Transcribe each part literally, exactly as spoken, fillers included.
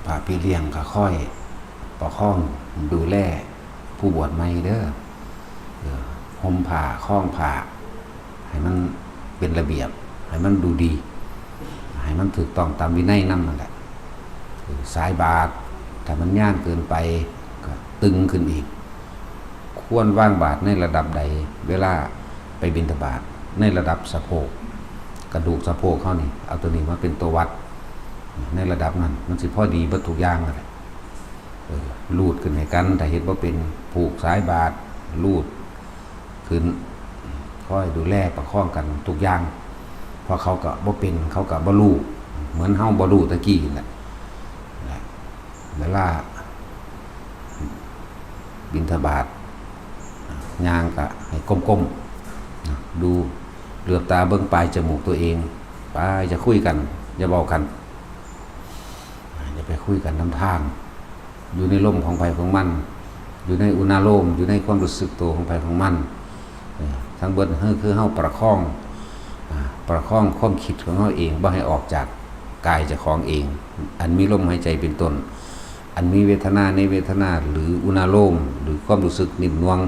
พระพี่เลี้ยงก็คอยประคองดูแลผู้บวชใหม่เด้อ เออ ห่มผ้าคล้องผ้า ให้มันเป็นระเบียบ ให้มันดูดี ให้มันถูกต้องตามวินัยนำนั่นแหละ เออ สายบาตร ถ้ามันย่างเกินไป ก็ตึงขึ้นอีก ควรวางบาตรในระดับใด เวลาไปบิณฑบาต ในระดับสะโพก กระดูกสะโพกเฮานี่ เอาตัวนี้มาเป็นตัววัด ในระดับนั้น มันสิพอดีเบิดทุกอย่างนั่นแหละ เออ ลูดขึ้นให้กัน ถ้าเฮ็ดบ่เป็น ผูกสายบาตร ลูดขึ้น คอยดูแลประคองกันทุกอย่าง เพราะเขาก็บ่เป็น เขาก็บ่รู้ เหมือนเฮาบ่รู้ตะกี้นั่นแหละ เวลาบิณฑบาต ย่างก็ให้ก้มๆ ดู เหลือบตาเบิ่งปลายจมูกตัวเอง ไป อย่าคุยกัน อย่าเว้ากัน อย่าไปคุยกันนำทาง อยู่ในลมของไผของมัน อยู่ในอุณาโลม อยู่ในความรู้สึกตัวของไผของมัน เออ ทั้งเบิดคือ คือเฮาประคอง อ่า ประคองความคิดของเฮาเอง บ่ให้ออกจากกายเจ้าของเอง อันมีลมหายใจเป็นต้น อันมีเวทนาในเวทนา หรืออุณาโลม หรือความรู้สึกนิ่มนวล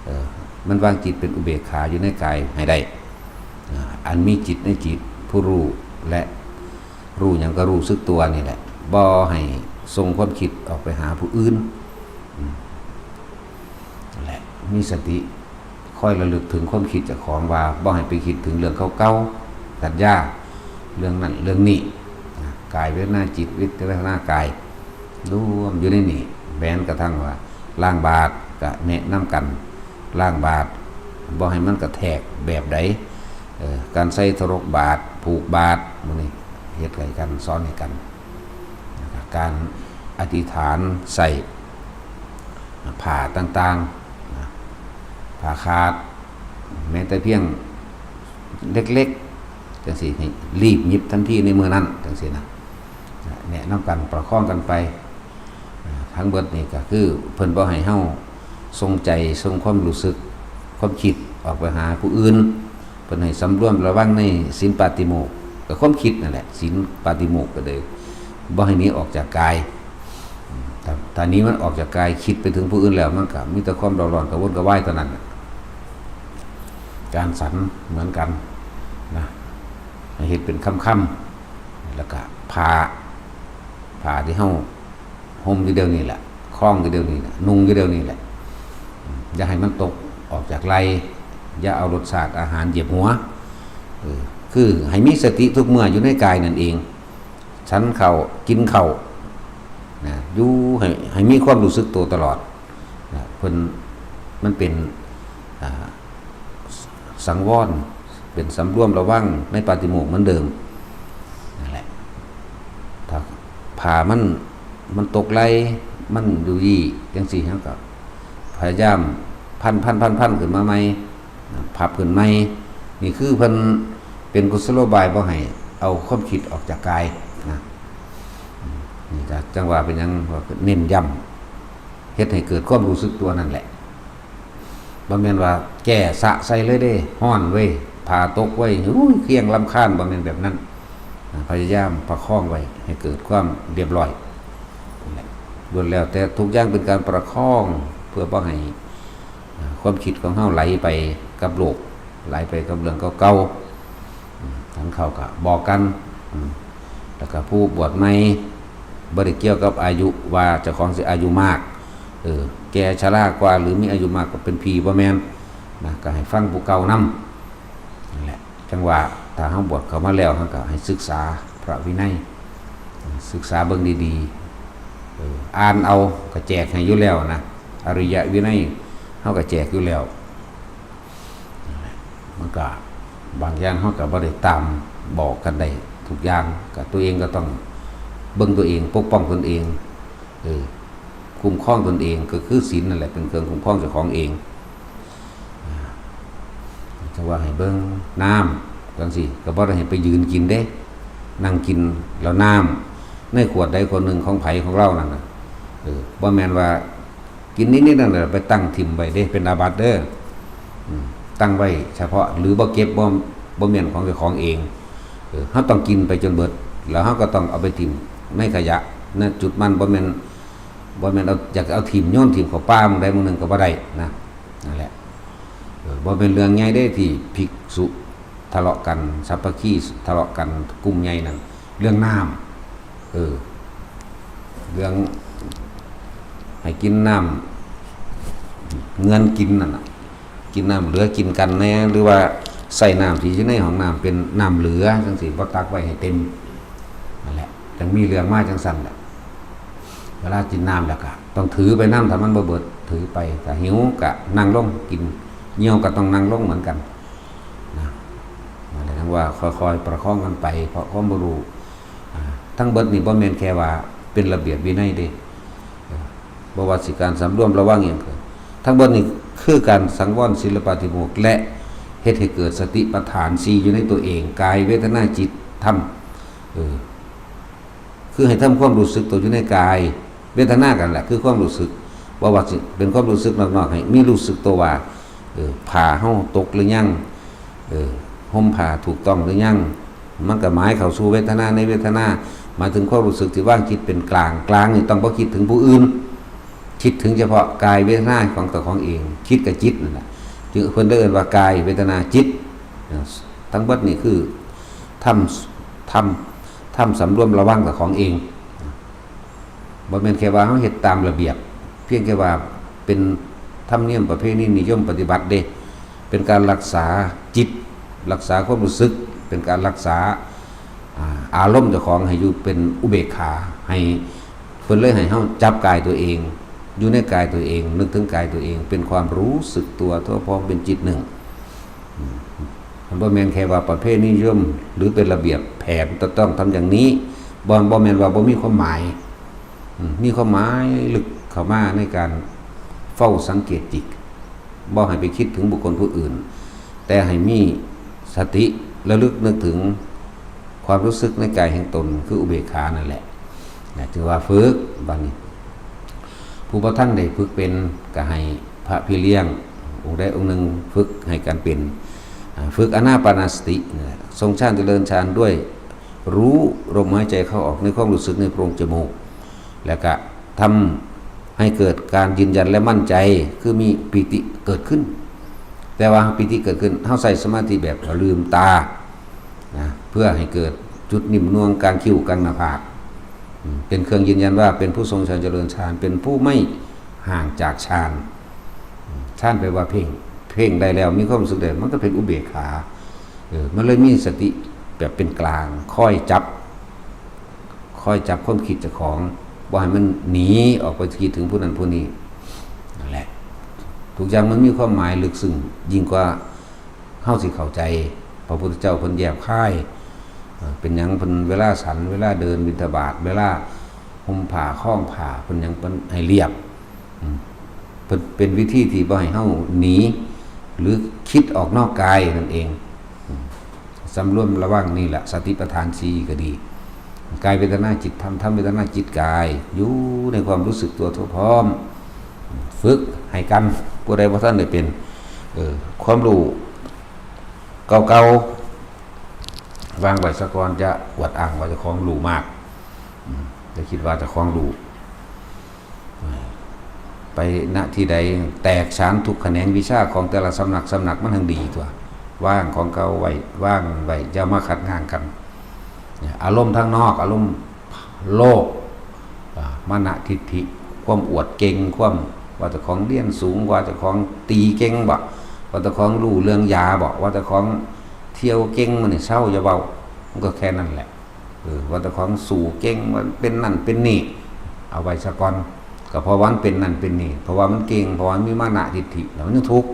เออ มันวางจิตเป็นอุเบกขาอยู่ในกายให้ได้ อ่า อันมีจิตในจิต ผู้รู้ และรู้หยังก็รู้สึกตัวนี่แหละ บ่ให้ส่งความคิดออกไปหาผู้อื่น อืม นั่นแหละ มีสติคอยระลึกถึงความคิดเจ้าของว่า บ่ให้ไปคิดถึงเรื่องเก่าๆ สัญญา เรื่องนั้นเรื่องนี้ นะ กายเวทนาจิต เวทนากาย รวมอยู่ในนี่ แม้กระทั่งว่าล้างบาตรก็แนะนำกัน ล้างบาตร บ่ให้มันกระแทกแบบใด เอ่อ การใส่ทรกบาตร ผูกบาตร หมู่นี้ เฮ็ดให้กัน สอนให้กัน แล้วก็การอธิษฐานใส่ผ้าต่างๆ นะ ผ้าขาด แม้แต่เพียงเล็กๆ จังซี้ ให้รีบหยิบทันทีในมื้อนั้น จังซี้นะ แนะนำกัน ประคองกันไป ทั้งเบิดนี่ก็คือเพิ่นบ่ให้เฮาส่งใจ ส่งความรู้สึก ความคิดออกไปหาผู้อื่น เพิ่นให้สำรวมระวังในศีลปาติโมกข์ ก็ความคิดนั่นแหละ ศีลปาติโมกข์ก็เลยบ่ให้หนีออกจากกาย ถ้า ถ้าหนีมันออกจากกาย คิดไปถึงผู้อื่นแล้ว มันก็มีแต่ความเร่าร้อนกระวนกระวายเท่านั้นน่ะ จานฉันเหมือนกันนะ ให้เฮ็ดเป็นคำๆ แล้วก็ผ้า ผ้าที่เฮาห่มอยู่เดี๋ยวนี้แหละ คล้องอยู่เดี๋ยวนี้แหละ นุ่งอยู่เดี๋ยวนี้แหละ อย่าให้มันตกออกจากไหล่ อย่าเอารสชาติอาหารเหยียบหัว เออ คือให้มีสติทุกเมื่ออยู่ในกายนั่นเอง ฉันข้าว กินข้าว นะ อยู่ให้ ให้มีความรู้สึกตัวตลอด นะ เพิ่น มันเป็น อ่า สังวร เป็นสำรวมระวังในปาฏิโมกข์เหมือนเดิม นั่นแหละ ถ้าผ้ามัน มันตกไหล่ มันอยู่ยี่จังซี้ เฮาก็พยายามพัน พัน พัน พันขึ้นมาใหม่ นะ พับขึ้นใหม่ นี่คือเพิ่นเป็นกุศโลบายบ่ให้เอาความคิดออกจากกายนะ นี่ก็จั่งว่าเป็นหยัง เน้นย้ำ เฮ็ดให้เกิดความรู้สึกตัวนั่นแหละ บ่แม่นว่าแก้สะใส่เลยเด้ ฮ้อนเว้ย ผ้าตกเว้ย อุ้ย เครียงรำคาญ บ่แม่นแบบนั้น อ่า พยายามประคองไว้ให้เกิดความเรียบร้อย นั่นแหละ ล้วนแล้วแต่ทุกอย่างเป็นการประคอง เพื่อบ่ให้ อ่า ความคิดของเฮาไหลไปกับโลก ไหลไปกับเรื่องเก่าๆ อืม ทางเขาก็บอกกัน อืม แล้วก็ผู้บวชใหม่ บ่ได้เกี่ยวกับอายุว่าเจ้าของสิอายุมาก เออ แก่ชรากว่าหรือมีอายุมากก็เป็นผี บ่แม่น นะ ก็ให้ฟังผู้เก่านำ นั่นแหละ จั่งว่าถ้าเฮาบวชเข้ามาแล้ว เฮาก็ให้ศึกษาพระวินัย ศึกษาเบิ่งดีๆ เออ อ่านเอา ก็แจกให้อยู่แล้วนะ อริยวินัย เฮาก็แจกอยู่แล้ว มันก็บางอย่างเฮาก็บ่ได้ตามบอกกันได้ทุกอย่าง ก็ตัวเองก็ต้องเบิ่งตัวเอง ปกป้องตนเอง เออ คุ้มครองตนเอง ก็คือศีลนั่นแหละเป็นเครื่องคุ้มครองเจ้าของเอง อ่า จั่งว่าให้เบิ่งน้ำจั่งซี้ ก็บ่ได้ให้ไปยืนกินเด้ นั่งกินแล้วน้ำในขวดใดขวดหนึ่งของไผของเรานั่นน่ะ เออ บ่แม่นว่า กินนิดๆนั่นแหละ ไปตั้งถิ่มไว้เด้ เป็นอาบัติเด้อ อืม ตั้งไว้เฉพาะ หรือบ่เก็บ บ่ บ่แม่นของเจ้าของเอง เออ เฮาต้องกินไปจนเบิด แล้วเฮาก็ต้องเอาไปถิ่มในขยะ นะจุดมันบ่แม่นบ่แม่นเอาอยากเอาถิ่มโยนถิ่มเข้าป่าหม่องใดหม่องหนึ่งก็บ่ได้นะนั่นแหละเออบ่แม่นเรื่องใหญ่เด้ที่ภิกษุทะเลาะกันสามัคคีทะเลาะกันกลุ่มใหญ่นั่นเรื่องน้ำเออเรื่องให้กินน้ำเงินกินนั่นน่ะ กินน้ำเหลือกินกันแหน่หรือว่าใส่น้ำที่อยู่ในห้องน้ำเป็นน้ำเหลือจังซี่บ่ตักไว้ให้เต็มนั่นแหละจังมีเรื่องมาจังซั่นแหละเวลากินน้ำแล้วก็ต้องถือไปนำถ้ามันบ่เบิดถือไปถ้าหิวก็นั่งลงกินเหี่ยวก็ต้องนั่งลงเหมือนกันนะนั่นแหละจั่งว่าค่อยๆประคองกันไปเพราะความบ่ฮู้อ่าทั้งเบิดนี่บ่แม่นแค่ว่าเป็นระเบียบวินัยเด้ บ่ว่าสิการสำรวมระวังหยังก็ทั้งเบิดนี้คือการสังวรศีลปาฏิโมกข์และเฮ็ดให้เกิดสติปัฏฐานสี่อยู่ในตัวเองกายเวทนาจิตธรรมเออคือให้ทำความรู้สึกตัวอยู่ในกายเวทนากันแหละคือความรู้สึกบ่ว่าสิเป็นความรู้สึกนอกๆให้มีรู้สึกตัวว่าเออผ้าเฮาตกหรือยังเออห่มผ้าถูกต้องหรือยัง มันก็หมายเข้าสู่เวทนาในเวทนาหมายถึงความรู้สึกที่วางจิตเป็นกลางกลางนี่ต้องบ่คิดถึงผู้อื่นคิดถึงเฉพาะกายเวทนาของตัวของเองคิดกับจิตนั่นแหละจึงเพิ่นได้เอิ้นว่ากายเวทนาจิตทั้งเบิดนี่คือทำทำทำสำรวมระวังกับของเองบ่แม่นแค่ว่าเฮาเฮ็ดตามระเบียบเพียงแค่ว่าเป็นธรรมเนียมประเพณีนิยมปฏิบัติเด้ เป็นการรักษาจิต รักษาความรู้สึก เป็นการรักษาอ่าอารมณ์เจ้าของให้อยู่เป็นอุเบกขาให้เพิ่นเลยให้เฮาจับกายตัวเอง อยู่ในกายตัวเอง นึกถึงกายตัวเอง เป็นความรู้สึกตัวทั่วพร้อมเป็นจิตหนึ่งอืมมันบ่แม่นแค่ว่าประเพณีนิยมหรือเป็นระเบียบแผนจะต้องทำอย่างนี้บ่บ่แม่นว่าบ่มีความหมายอืมมีความหมายลึกเข้ามาในการเฝ้าสังเกตจิต บ่ให้ไปคิดถึงบุคคลผู้อื่น แต่ให้มีสติระลึกนึกถึงความรู้สึกในกายแห่งตนคืออุเบกขานั่นแหละนะถือว่าฝึกบัดนี้ ผู้บ่ทันได้ฝึกเป็นก็ให้พระพี่เลี้ยงองค์ใดองค์หนึ่งฝึกให้กันเป็นอ่าฝึกอานาปานสตินะทรงฌานเจริญฌานด้วยรู้ลมหายใจเข้าออกในความรู้สึกในโพรงจมูก แล้วก็ทำให้เกิดการยืนยันและมั่นใจคือมีปีติเกิดขึ้น แต่ว่าปีติเกิดขึ้นเฮาใส่สมาธิแบบลืมตานะเพื่อให้เกิดจุดนิ่มนวลกลางคิ้วกลางหน้าผากอืมเป็นเครื่องยืนยันว่าเป็นผู้ทรงฌานเจริญฌานเป็นผู้ไม่ห่างจากฌานอืมฌานแปลว่าเพ่งเพ่งได้แล้วมีความรู้สึกได้มันก็เป็นอุเบกขาเออมันเลยมีสติแบบเป็นกลางคอยจับ คอยจับความคิดเจ้าของบ่ให้มันหนีออกไปคิดถึงผู้นั้นผู้นี้นั่นแหละทุกอย่างมันมีความหมายลึกซึ้งยิ่งกว่าเฮาสิเข้าใจพระพุทธเจ้าเพิ่นแยบคายเอ่อเป็นหยังเพิ่นเวลาฉันเวลาเดินบิณฑบาตเวลาห่มผ้าคล้องผ้าเพิ่นหยังเพิ่นให้เรียบอืมเพิ่นเป็นวิธีที่บ่ให้เฮาหนีหรือคิดออกนอกกายนั่นเองอืม สำรวมระวังนี่แหละสติปัฏฐานสี่ก็ดีกายเวทนาจิตธรรมธรรมเวทนาจิตกาย อยู่ในความรู้สึกตัวทั่วพร้อม ฝึกให้กันผู้ใดบ่ทันได้เป็นเออความรู้เก่าๆวางไว้ซะก่อนจะอวดอ้างว่าเจ้าของรู้มากอืมจะคิดว่าเจ้าของรู้ ไปณที่ใดแตกฉานทุกแขนงวิชาของแต่ละสำนักสำนักมันทั้งดีตัวว่างของเก่าไว้ว่างไว้อย่ามาขัดงางกันเนี่ยอารมณ์ทางนอกอารมณ์โลภอ่ามานะทิฏฐิความอวดเก่งความว่าเจ้าของเรียนสูงว่าเจ้าของตีเก่งบ่ว่าเจ้าของรู้เรื่องยาบ่ว่าเจ้าของเที่ยวเก่งมันนี่เซาอย่าเว้ามันก็แค่นั้นแหละ เออว่าแต่ของสู้เก่งว่าเป็นนั่นเป็นนี่เอาไว้ซะก่อนก็เพราะว่ามันเป็นนั่นเป็นนี่เพราะว่ามันเก่งเพราะว่ามันมีมานะทิฏฐิแล้วมันยังทุกข์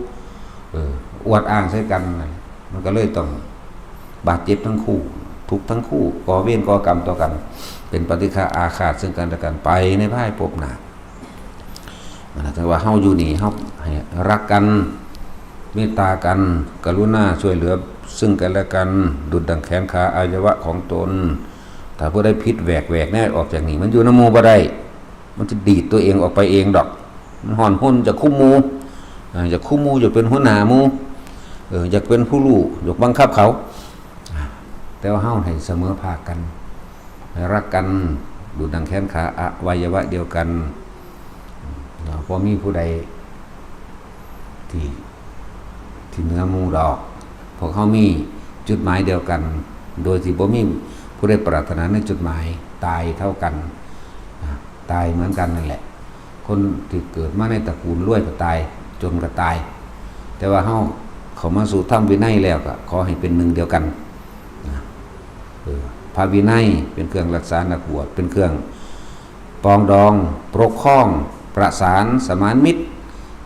เอออวดอ้างใส่กันนั่นมันก็เลยต้องบาดเจ็บทั้งคู่ทุกข์ทั้งคู่ก่อเวรก่อกรรมต่อกัน เป็นปฏิฆาอาฆาตซึ่งกันและกันไปในภายภพหน้า นะถ้าว่าเฮาอยู่นี่เฮาให้รักกันเมตตากันกรุณาช่วยเหลือซึ่งกันและกันดุจดังแขนขาอายวะของตน ถ้าผู้ใดผิดแหวกแหวกแนวออกจากนี่มันอยู่นำหมู่บ่ได้ มันจะดีดตัวเองออกไปเองดอก มันฮ้อนฮนอยากคุมหมู่อ่าอยากคุมหมู่อยากเป็นหัวหน้าหมู่เอออยากเป็นผู้รู้อยากบังคับเขาอ่าแต่ว่าเฮาให้เสมอภาคกัน รักกัน ดูดดังแขนขา อวัยวะเดียวกัน เนาะ บ่มีผู้ใดที่ ที่เหนือหมู่ดอก พวกเฮามีจุดหมายเดียวกัน โดยที่บ่มีผู้ใดปรารถนาในจุดหมาย ตายเท่ากัน อ่า ตายเหมือนกันนั่นแหละ คนที่เกิดมาในตระกูลรวยก็ตาย จนก็ตาย แต่ว่าเฮาเข้ามาสู่ธรรมวินัยแล้วก็ขอให้เป็นหนึ่งเดียวกัน นะ เออ พระวินัยเป็นเครื่องรักษานักบวช เป็นเครื่องปรองดอง ปกครอง ประสาน สมานมิตร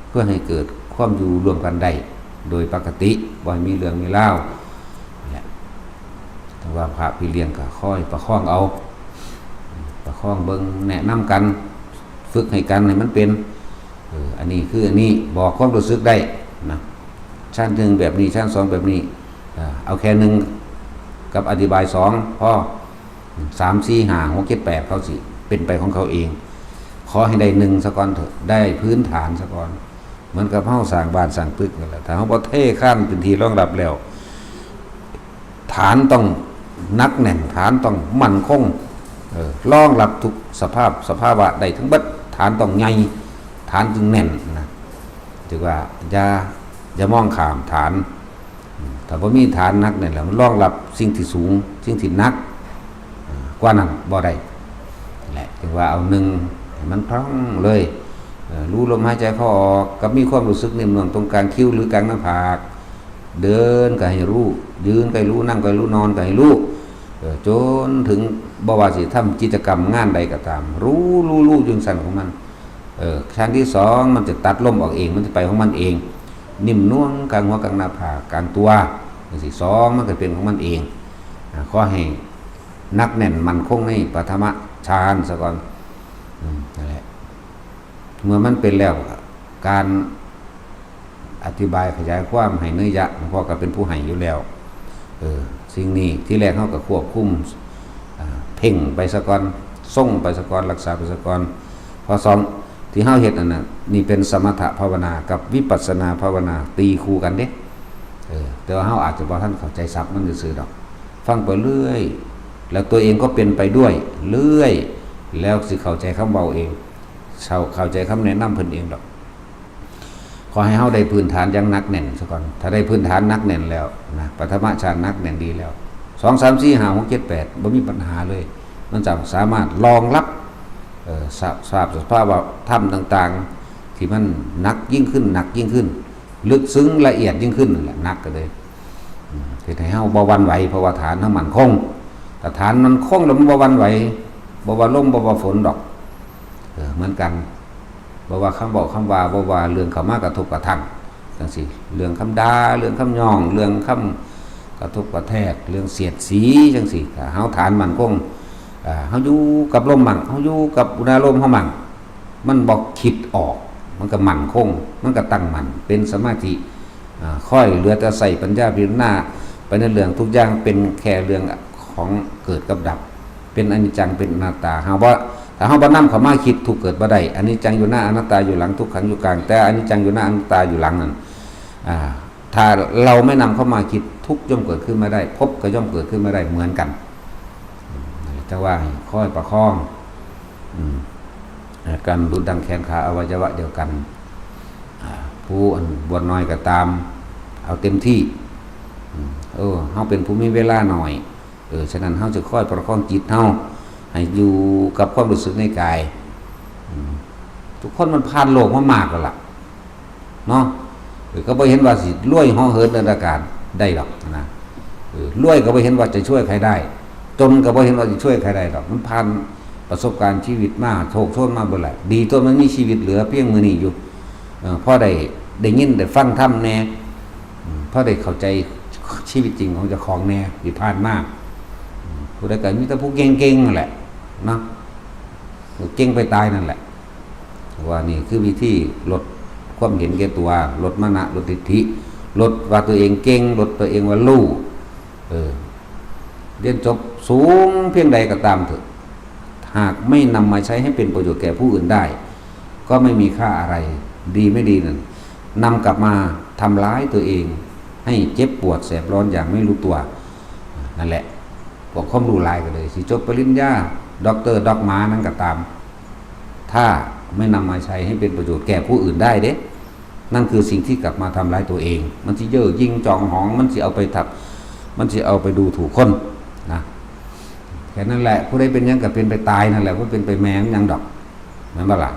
เพื่อให้เกิดความอยู่ร่วมกันได้ โดยปกติ บ่ให้มีเรื่องมีราว นั่นแหละ แต่ว่าพระพี่เลี้ยงก็คอยประคองเอา ประคองเบิ่ง แนะนำกัน ฝึกให้กันให้มันเป็น เออ อันนี้คืออันนี้ บอกความรู้สึกได้นะ ชั้นหนึ่งแบบนี้ ชั้นสองแบบนี้ อ่า เอาแค่หนึ่งกับอธิบายสองพอ สาม สี่ ห้า หก เจ็ด แปด เขาสิเป็นไปของเขาเอง ขอให้ได้หนึ่งซะก่อนเถอะ ได้พื้นฐานซะก่อน เหมือนกับเฮาสร้างบ้านสร้างตึกนั่นแหละ ถ้าเฮาบ่เทคานเป็นที่รองรับแล้ว ฐานต้องหนักแน่น ฐานต้องมั่นคง เออ รองรับทุกสภาพสภาวะได้ทั้งเบิด ฐานต้องใหญ่ ฐานจึงแน่นนะ ถือว่าอย่า อย่ามองข้ามฐาน ถ้าบ่มีฐานหนักแน่นแล้ว มันรองรับสิ่งที่สูง สิ่งที่หนัก อ่า กว่านั้นบ่ได้ แหละ จึงว่าเอาหนึ่งให้มันพร่องเลย เอ่อ รู้ลมหายใจเข้าออก กับมีความรู้สึกนิ่มนวลตรงกลางคิ้วหรือกลางหน้าผาก เดินก็ให้รู้ ยืนก็ให้รู้ นั่งก็ให้รู้ นอนก็ให้รู้ เอ่อ จนถึง บ่ว่าสิทำกิจกรรมงานใดก็ตาม รู้ รู้ รู้อยู่จั่งซั่นของมัน เออ ชั้นที่สองมันจะตัดลมออกเอง มันจะไปของมันเอง นิ่มนวลกลางหัวกลางหน้าผากกลางตัว จั่งซี้ สองมันก็เป็นของมันเอง อ่า ขอให้หนักแน่นมั่นคงในปฐมฌานซะก่อน อืม นั่นแหละ เมื่อมันเป็นแล้ว การอธิบายขยายความให้นัยยะ หลวงพ่อก็เป็นผู้ให้อยู่แล้ว เออ สิ่งนี้ที่แรกเฮาก็ควบคุม อ่า เพ่งไปซะก่อน ทรงไปซะก่อน รักษาไปซะก่อน พอสอง ที่เฮาเฮ็ดนั่นน่ะ นี่เป็นสมถภาวนากับวิปัสสนาภาวนาตีคู่กันเด้ เออ แต่ว่าเฮาอาจจะบ่ทันเข้าใจศัพท์มันซื่อๆดอก ฟังไปเรื่อย แล้วตัวเองก็เป็นไปด้วยเรื่อย แล้วสิเข้าใจคำเว้าเอง เข้า เข้าใจคำแนะนำเพิ่นเองดอก ขอให้เฮาได้พื้นฐานอย่างหนักแน่นซะก่อน ถ้าได้พื้นฐานหนักแน่นแล้วนะ ปฐมฌานหนักแน่นดีแล้ว สอง สาม สี่ ห้า หก เจ็ด แปด บ่มีปัญหาเลย มันจะสามารถรองรับ เอ่อ สะ สภาพ สภาวะธรรมต่างๆ ที่มันหนักยิ่งขึ้น หนักยิ่งขึ้น ลึกซึ้งละเอียดยิ่งขึ้นนั่นแหละ หนักก็เลย อืม เฮ็ดให้เฮาบ่หวั่นไหว เพราะว่าฐานเฮามั่นคง ถ้าฐานมั่นคงแล้วมันบ่หวั่นไหว บ่ว่าลม บ่ว่าฝนดอก เออ เหมือนกัน บ่ว่าคำเว้าคำว่า บ่ว่าเรื่องเข้ามากระทบกระทั่งจั่งซี้ เรื่องคำด่า เรื่องคำหยอง เรื่องคำกระทบกระแทก เรื่องเสียดสีจั่งซี้ ถ้าเฮาฐานมั่นคง อ่า เฮาอยู่กับลมมั่ง เฮาอยู่กับอุณาโลมเฮามั่ง มันบ่คิดออก มันก็มั่นคง มันก็ตั้งมั่น เป็นสมาธิ อ่า ค่อยเหลือแต่ใช้ปัญญาพิจารณาไปในเรื่องทุกอย่างเป็นแค่เรื่องของเกิดกับดับ เป็นอนิจจัง เป็นอนัตตา เฮาบ่ ถ้าเฮาบ่นำเข้ามาคิด ทุกข์เกิดบ่ได้ อนิจจังอยู่หน้า อนัตตาอยู่หลัง ทุกขังอยู่กลาง แต่อนิจจังอยู่หน้า อนัตตาอยู่หลังนั่น อ่า ถ้าเราไม่นำเข้ามาคิด ทุกข์ย่อมเกิดขึ้นไม่ได้ ภพก็ย่อมเกิดขึ้นไม่ได้เหมือนกัน อืม จั่งว่าให้คอยประคอง อืม การดูดดังแขนขา อวัยวะเดียวกัน อ่า ผู้อันบวชน้อยก็ตาม เอาเต็มที่ อืม เออ เฮาเป็นผู้มีเวลาน้อย เออ ฉะนั้นเฮาจะคอยประคองจิตเฮาให้อยู่กับความรู้สึกในกาย อืม ทุกคนมันผ่านโลกมามากแล้วล่ะ เนาะ เออ ก็บ่เห็นว่าสิรวยเหาะเหินเดินอากาศได้ดอกนะ เออ รวยก็บ่เห็นว่าจะช่วยใครได้ จนก็บ่เห็นว่าจะช่วยใครได้ดอก มันผ่านประสบการณ์ชีวิตมา โชคโชนมาเบิดแหละ ดีตัวมันมีชีวิตเหลือเพียงมื้อนี้อยู่ เออ พอได้ ได้ยินได้ฟังธรรมแหน่ อืม พอได้เข้าใจชีวิตจริงของเจ้าของแหน่ที่ผ่านมา อืม ผู้ใดก็มีแต่ผู้เก่งๆนั่นแหละ เนาะ เก่งไปตายนั่นแหละ ว่านี่คือวิธีลดความเห็นแก่ตัว ลดมานะ ลดทิฐิ ลดว่าตัวเองเก่ง ลดตัวเองว่ารู้ เออ เรียนจบสูงเพียงใดก็ตามเถอะ หากไม่นำมาใช้ให้เป็นประโยชน์แก่ผู้อื่นได้ ก็ไม่มีค่าอะไร ดีไม่ดีนั่น นำกลับมาทำร้ายตัวเอง ให้เจ็บปวดแสบร้อนอย่างไม่รู้ตัว นั่นแหละ ความรู้หลายก็เลย สิจบปริญญา ด็อกเตอร์ ด็อกหมานั่นก็ตาม ถ้าไม่นำมาใช้ให้เป็นประโยชน์แก่ผู้อื่นได้เด้ นั่นคือสิ่งที่กลับมาทำร้ายตัวเอง มันสิเย่อหยิ่งจองหอง มันสิเอาไปทับ มันสิเอาไปดูถูกคนนะ แค่นั้นแหละ ผู้ใดเป็นหยังก็เป็นไปตายนั่นแหละ บ่เป็นไปแม่นหยังดอก แม่นบ่ล่ะ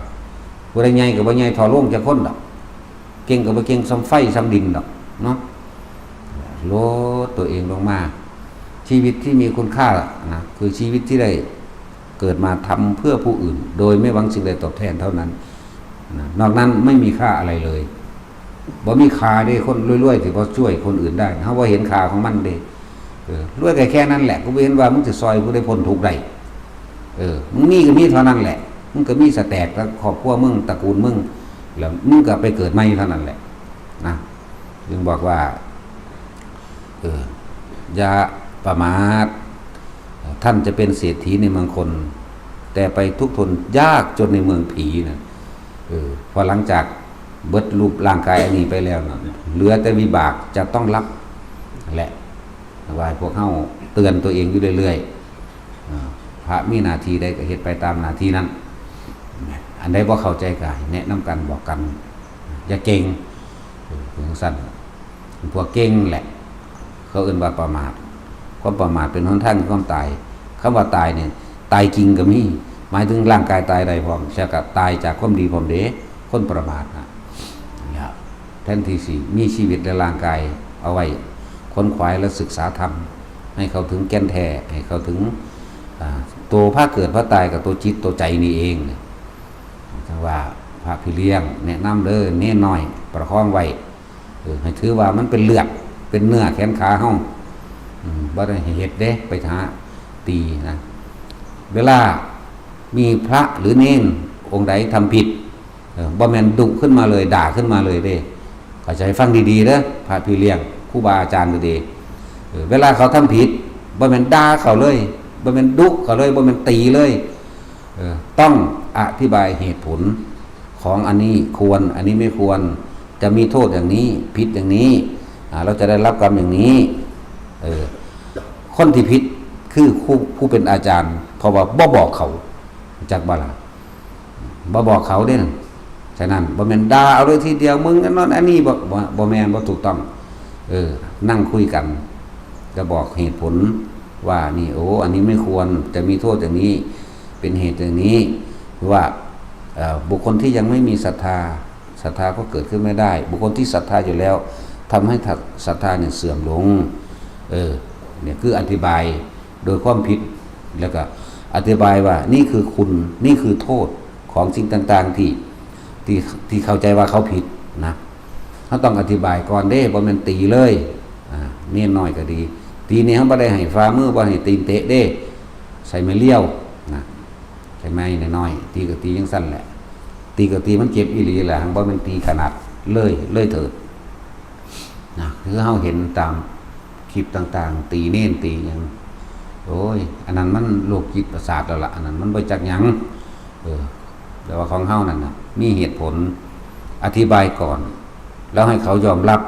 ผู้ใดใหญ่ก็บ่ใหญ่เท่าโลงจักคนดอก เก่งก็บ่เก่งส่ำไฟส่ำดินดอกเนาะ ลดตัวเองลงมา ชีวิตที่มีคุณค่านะ คือชีวิตที่ได้เกิดมาทำเพื่อผู้อื่น โดยไม่หวังสิ่งใดตอบแทนเท่านั้นนะ นอกนั้นไม่มีค่าอะไรเลย บ่มีค่าเด้ คนรวยๆ ที่บ่ช่วยคนอื่นได้ เฮาบ่เห็นค่าของมันเด้ เออ รวยก็แค่นั้นแหละ กูบ่เห็นว่ามึงสิซอยผู้ใดพ้นทุกข์ได้ เออ มึงมีก็มีเท่านั้นแหละ มึงก็มีสแต็กกับครอบครัวมึง ตระกูลมึง แล้วมึงก็ไปเกิดใหม่เท่านั้นแหละ นะ จึงบอกว่า เออ อย่าประมาท ท่านจะเป็นเศรษฐีในเมืองคน แต่ไปทุกข์ทนยากจนในเมืองผีนะ เออ พอหลังจากเบิดรูปร่างกายอันนี้ไปแล้วนะ เหลือแต่วิบากจะต้องรับ และว่าให้พวกเฮาเตือนตัวเองอยู่เรื่อยๆ อ่า พระมีหน้าที่ใดก็เฮ็ดไปตามหน้าที่นั้น อันใดบ่เข้าใจก็ให้แนะนำกันบอกกัน อย่าเก่ง เออ จั่งซั้น พวกเก่งแหละ เขาเอิ้นว่าประมาท ความประมาทเป็นหนทางแห่งความตาย คำว่าตายเนี่ย ตายจริงก็มี หมายถึงร่างกายตายได้พร้อม แล้วก็ตายจากความดีพร้อมเด้ คนประมาทนะ เนี่ย แทนที่สิมีชีวิตและร่างกายเอาไว้ขวนขวายและศึกษาธรรม ให้เข้าถึงแก่นแท้ ให้เข้าถึง อ่า ตัวพาเกิดพาตายกับตัวจิตตัวใจนี่เอง จั่งว่าพระพี่เลี้ยงแนะนำเด้อ เณรน้อยประคองไว้ เออ ให้ถือว่ามันเป็นเลือด เป็นเนื้อแขนขาเฮา อืม บ่ได้ให้เฮ็ดเด้ ไปหาตีนะ เวลามีพระหรือเณรองค์ใดทำผิด เออ บ่แม่นดุขึ้นมาเลย ด่าขึ้นมาเลยเด้ เข้าใจฟังดีๆเด้อ พระพี่เลี้ยง ครูบาอาจารย์ก็ดี เออ เวลาเขาทำผิด บ่แม่นด่าเขาเลย บ่แม่นดุเขาเลย บ่แม่นตีเลย เออ ต้องอธิบายเหตุผลของอันนี้ควร อันนี้ไม่ควร จะมีโทษอย่างนี้ ผิดอย่างนี้ อ่า เราจะได้รับกรรมอย่างนี้ เออ คนที่ผิดคือครูผู้เป็นอาจารย์ เพราะว่าบ่บอกเขา จักบ่ล่ะ บ่บอกเขาเด้นั่น ฉะนั้นบ่แม่นด่าเอาเลยทีเดียว มึงอันนั้นอันนี้ บ่ บ่ บ่แม่น บ่ถูกต้อง เออ นั่งคุยกัน ก็บอกเหตุผลว่านี่ โอ้ อันนี้ไม่ควร จะมีโทษอย่างนี้ เป็นเหตุอย่างนี้ ว่า เอ่อ บุคคลที่ยังไม่มีศรัทธา ศรัทธาก็เกิดขึ้นไม่ได้ บุคคลที่ศรัทธาอยู่แล้ว ทำให้ศรัทธาเนี่ยเสื่อมลง เออ เนี่ยคืออธิบายโดยความผิด แล้วก็อธิบายว่านี่คือคุณ นี่คือโทษของสิ่งต่างๆที่ ที่ ที่เข้าใจว่าเขาผิดนะ เขาต้องอธิบายก่อนเด้ บ่แม่นตีเลย อ่า เณรน้อยก็ดี ตีนี่เขาบ่ได้ให้ฝ่ามือ บ่ให้ตีนเตะเด้ ใส่ไม้เรียวนะ ใส่ไม้น้อยๆ ตีก็ตีจั่งซั้นแหละ ตีก็ตีมันเจ็บอีหลีแหละ บ่แม่นตีขนาดเลย เลยเถิดนะ คือเฮาเห็นตามคลิปต่างๆ ตีเณรตีหยัง โอ้ย อันนั้นมันโรคจิตประสาทแล้วล่ะ อันนั้นมันบ่จักหยัง เออ แต่ว่าของเฮานั่นน่ะ มีเหตุผล อธิบายก่อน แล้วให้เขายอมรับ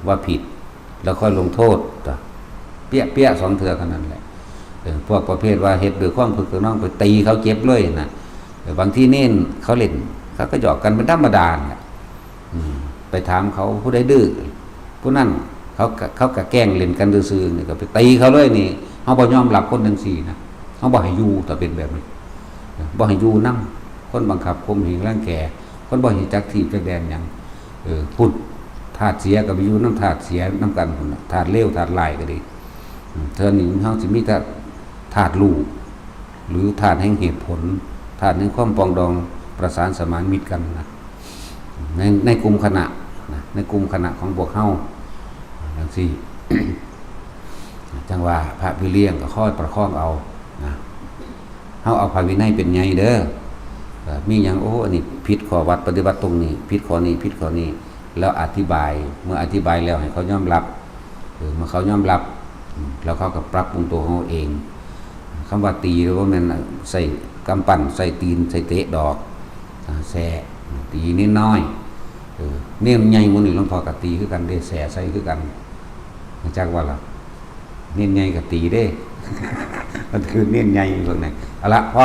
ว่าผิด แล้วค่อยลงโทษ เปี้ยๆสองเทื่อเท่านั้นแหละ เออ พวกประเภทว่าเฮ็ดด้วยความคึกขนอง ไปตีเขาเจ็บเลยน่ะ เออ บางทีเณรเขาเล่น เขาก็หยอกกันเป็นธรรมดาน่ะ อืม ไปถามเขาผู้ใดดื้อ ผู้นั้น เขาก็ เขาก็แกล้งเล่นกันซื่อๆ นี่ก็ไปตีเขาเลยนี่ เฮาบ่ยอมรับคนจั่งซี้นะ เฮาบ่ให้อยู่ ถ้าเป็นแบบนี้ บ่ให้อยู่นำ คนบังคับข่มเหงรังแก คนบ่เห็นจักที่จักแดนหยัง เออ พุทธ ธาตุเสียก็ไปอยู่นำธาตุเสียนำกันพุ้นน่ะ ธาตุเลวธาตุร้ายก็ดี อืม เทื่อนี้เฮาสิมีแต่ธาตุรู้ หรือธาตุแห่งเหตุผล ธาตุแห่งความปรองดองประสานสมานมิตรกันนะ ใน ในกลุ่มคณะนะ ในกลุ่มคณะของพวกเฮา จั่งซี้ จั่งว่าพระพี่เลี้ยงก็คอยประคองเอานะ เฮาเอาพระวินัยเป็นใหญ่เด้อ เอ่อ มีหยัง โอ้ อันนี้ผิดข้อวัดปฏิบัติตรงนี้ ผิดข้อนี้ ผิดข้อนี้ แล้วอธิบาย เมื่ออธิบายแล้วให้เขายอมรับ เออ เมื่อเขายอมรับ อืม แล้วเขาก็ปรับปรุงตัวเขาเอง คำว่าตีบ่แม่นใส่กำปั้น ใส่ตีน ใส่เตะดอก อ่า แส่ ตีนิดน้อย เออ เณรใหญ่หมู่นี่หลวงพ่อก็ตีคือกันเด้ แส่ใส่คือกัน รู้จักบ่ล่ะ เณรใหญ่ก็ตีเด้ มันคือเน้นใหญ่เบิ่งนี่เอาละพอ